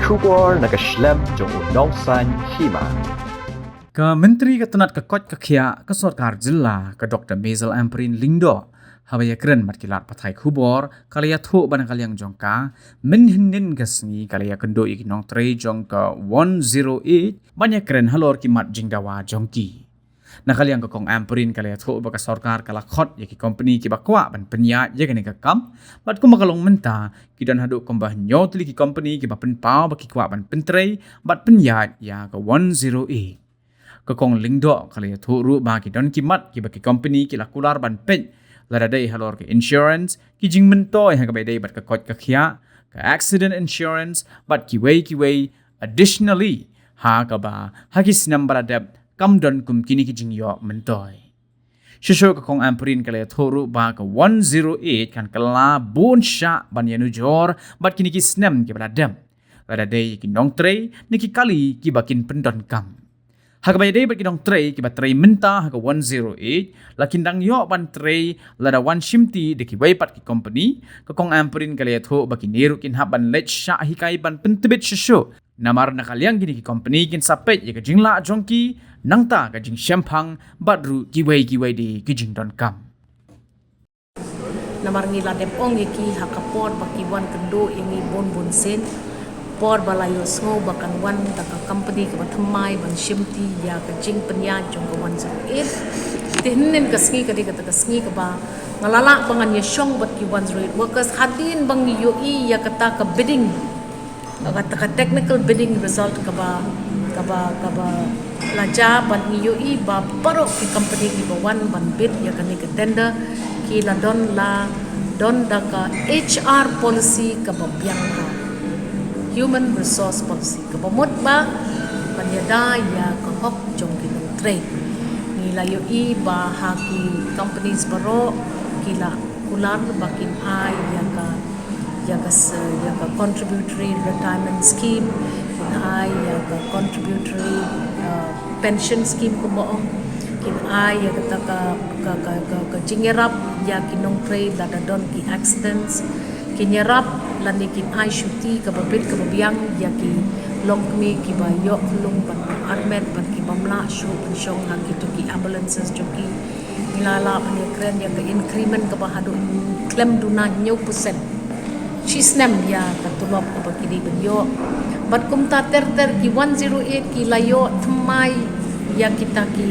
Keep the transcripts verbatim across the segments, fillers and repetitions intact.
Khubor na ka shlem jong u nongsan hima. Ka Myntri ka tnat ka koit ka khiah ka sorkar jylla ka Dr Mazel Ampareen Lyngdoh haba ïakren bad ki lad pathai khubor ka la ïathuh ba na ka liang jong ka mynhynnin ka sngi ka la ïakynduh ïa ki nongtrei jong ka one zero eight ban ïakren halor ki mat jingdawa jong ki. Na ka liang ka Kong Ampareen ka la ïathuh ba ka sorkar ka la khot ïa ki kompani kiba kwah ban pynïaid ïa kane ka kam bad kumba ka long mynta ki don haduh kumba hynñiew tylli ki kompani kiba pynpaw ba ki kwah ban pyntrei bad pynïaid ïa ka one zero eight. Ka Kong Lyngdoh ka la ïathuh ruh ba ki don ki mat kiba ki kompani ki la kular ban peit lada dei halor ka insurance, ki jingmyntoi ha kaba ïadei bad ka koit ka khiah, ka accident insurance bad kiwei kiwei. Additionally, ha kaba ha ki snem ba la dep kam don kum kine ki jingïoh myntoi. Shuh shuh ka Kong Ampareen ka la ïathuh ruh ba ka one zero eight kan kylla bun shah ban ïanujor bad kine ki snem kiba la dep lada dei ki nongtrei ne ki kali kiba kin pyndonkam. Ha kaba ïadei bad ki nongtrei kiba trei mynta ha ka one zero eight la kin dang ïoh ban trei lada wan shimti da kiwei pat ki kompani. Ka Kong Ampareen ka la ïathuh ba kine ruh kin hap ban leit shah hikai ban pyntbit shuh shuh namar na ka liang kine ki kompani kin sa peit ïa ka jinglah jong ki, nangta ka jingshemphang bad ruh kiwei kiwei de ki jingdonkam. Namar ngi la dep ong ïa ki ha ka por ba ki wan kynduh ïa ngi bun bun sien, por ba la ïohsngew ba kan wan da ka company kaba thymmai ban shimti ïa ka jingpynïaid jong ka one zero eight. Te hynnin ka sngi ka dei kata ka sngi kaba nga la lah ba ngan ïashong bad ki one zero eight workers hadien ba ngi ïohi ïa kata ka bidding, kata ka technical bidding result kaba, kaba, kaba la jia, bad ngi ïohi ba baroh ki company kiba wan ban bid ïa kane ka tender ki la don, la don da ka H R policy kaba biang, ka human resource policy, kaba mut ba ban ïada ïa ka hok jong ki nongtrei. Ngi la ïohi ba ha ki companies baroh ki la kular ba kin ai ïa ka, ïa ka s-, ïa ka contributory retirement scheme, kin ai ïa ka contributory, uh, pension scheme kumba ong, kin ai ïa kata ka, ka, ka, ka, ka jingïarap ïa ki nongtrei lada don ki accidents, kin ïarap lane kin ai shuti kaba bit kaba biang ïa ki longkmie kiba ïoh khlung ban armet bad ki bym lah shuh ban shong ha kito ki ambulances jong ki. Ngi la lah ban ïakren ïa ka increment kaba haduh khlem duna hynñiew percent shi snem ïa ka tulop kaba ki dei ban ïoh. Bad kumta ter ter ki one zero eight ki la ïoh thymmai ïa kita ki,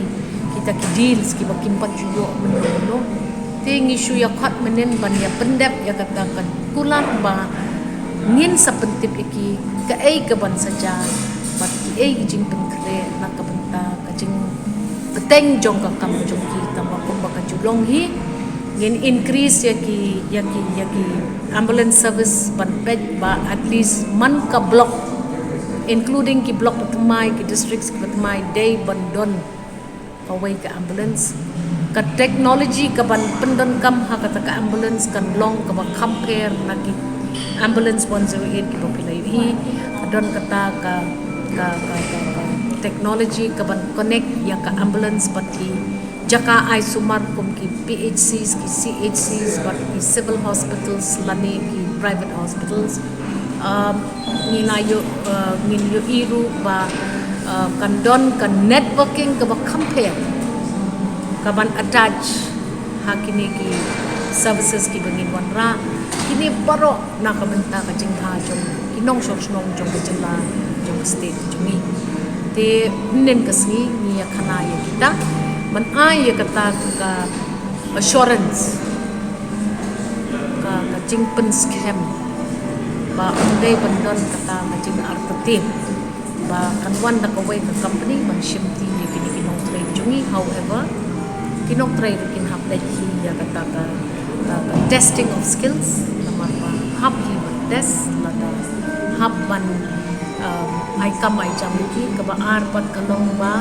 kita ki deals kiba kim pat ju ïoh mynno mynno. Te ngi shu ïa khot mynnin ban ïa pyndep ïa kata ka kular ba ngin sa pyntip ïa ki kaei kaban sa jia bad kiei ki jingpynkhreh na ka bynta ka jingpynteng jong ka kam jong ki, tangba kumba ka ju long hi, ngin increase ïa ki, ïa ki, ïa ki ambulance service ban peit ba at least man ka block, including ki block ba thymmai, ki districts kiba thymmai, dei ban don kawei ka ambulance. Ka technology kaban pyndonkam ha kata ka ambulance kan long kaba compare na ki ambulance one zero eight kiba phi la ïohi. Ka don kata ka, ka, ka, ka, ka technology kaban connect ïa ka ambulance bad ki jaka ai sumar kum ki P H Cs, ki C H Cs bad ki civil hospitals lane ki private hospitals. Um, ngi la ïoh, uh, ngin ïohi ruh ba, uh, kan don ka networking kaba kham pher kaban attach ha kine ki services kiba ngin wanrah. Kine baroh na ka bynta ka jingkha jong ki nongshong shnong jong ka jylla, jong ka state jong ngi. Te hynnin ka sngi ngi ïa khana ïa kita ban ai ïa kata ka assurance, ka, ka jingpynskhem ba ym dei ban don kata ka jingartatien ba kan wan da kawei ka company ban shimti ïa kine ki nongtrei jong ngi. However, ki nongtrei ruh kin hap leit hi ïa kata ka, ka, ka testing of skills, namar ba hap hi ban test, lada hap ban, um, ai kam ai jam ïa ki. Kaba ar pat ka long ba,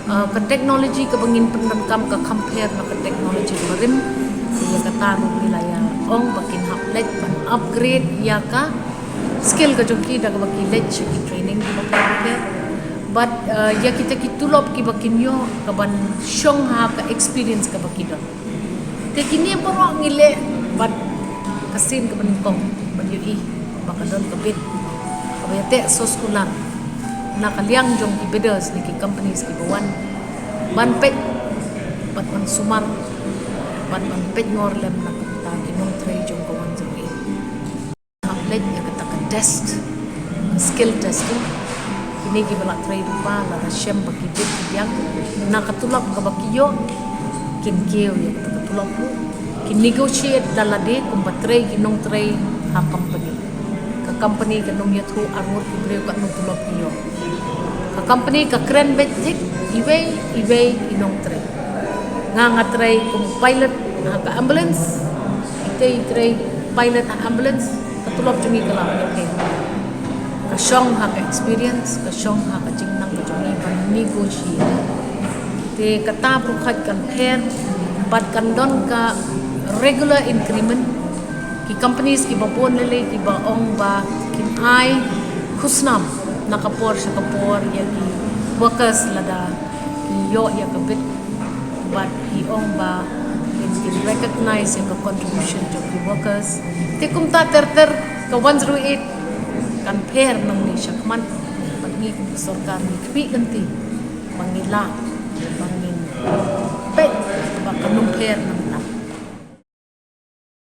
uh, ka technology kaba ngin pyndonkam ka kham pher na ka technology barim. Ïa kata ruh ngi la ïa ong ba kin hap leit ban upgrade ïa ka skill ka jong ki da kaba ki leit sha ki training kiba pher pher. Bad, uh, ïa kita ki tulop kiba kin ïoh kaban shong ha ka experience kaba ki don. Te kine baroh ngi leh bad ka sien kaba nyngkong ban ïohi ba ka don ka bit. Ba ïateh soskular na ka liang jong ki bidders ne ki companies kiba wan ban peit bad ban sumar bad ban peit ngor lem na ka bynta ki nongtrei jong ka one zero eight. Hap leit ïa kata ka test, skill testing. Kine kiba la trei lypa, lada shem ba ki bit ki biang, na ka tulop kaba ki ïoh, kin kiew ïa kata ka tulop ruh. Kin negotiate da lade kumba trei ki nongtrei ha company. Ka company kan ym ïathuh ar ngut ki briew katno tulop ki ïoh. Ka company ka kren beit thik iwei iwei i nongtrei. Nga nga trei kum pilot ha ka ambulance, ite i trei pilot ha ambulance, ka tulop jong ngi ka la ïoh. Ka shong ha ka experience, ka shong ha ka jingnang ka jong ngi ban negotiate. Te kata pyrkhat kan pher bad kan don ka regular increment. Ki companies kiba bun lei lei kiba ong ba kin ai khusnam na ka por sha ka por ïa ki workers lada ki ïoh ïa ka bit, bad ki ong ba kin, kin recognize ïa ka contribution jong ki workers. Te kumta ter ter ka one zero eight kan pher nangne shakhmat. Bad ngi kum ka sorkar ngi khmih lynti ba ngi lah ba ngin peit ba kan ym pher nangta.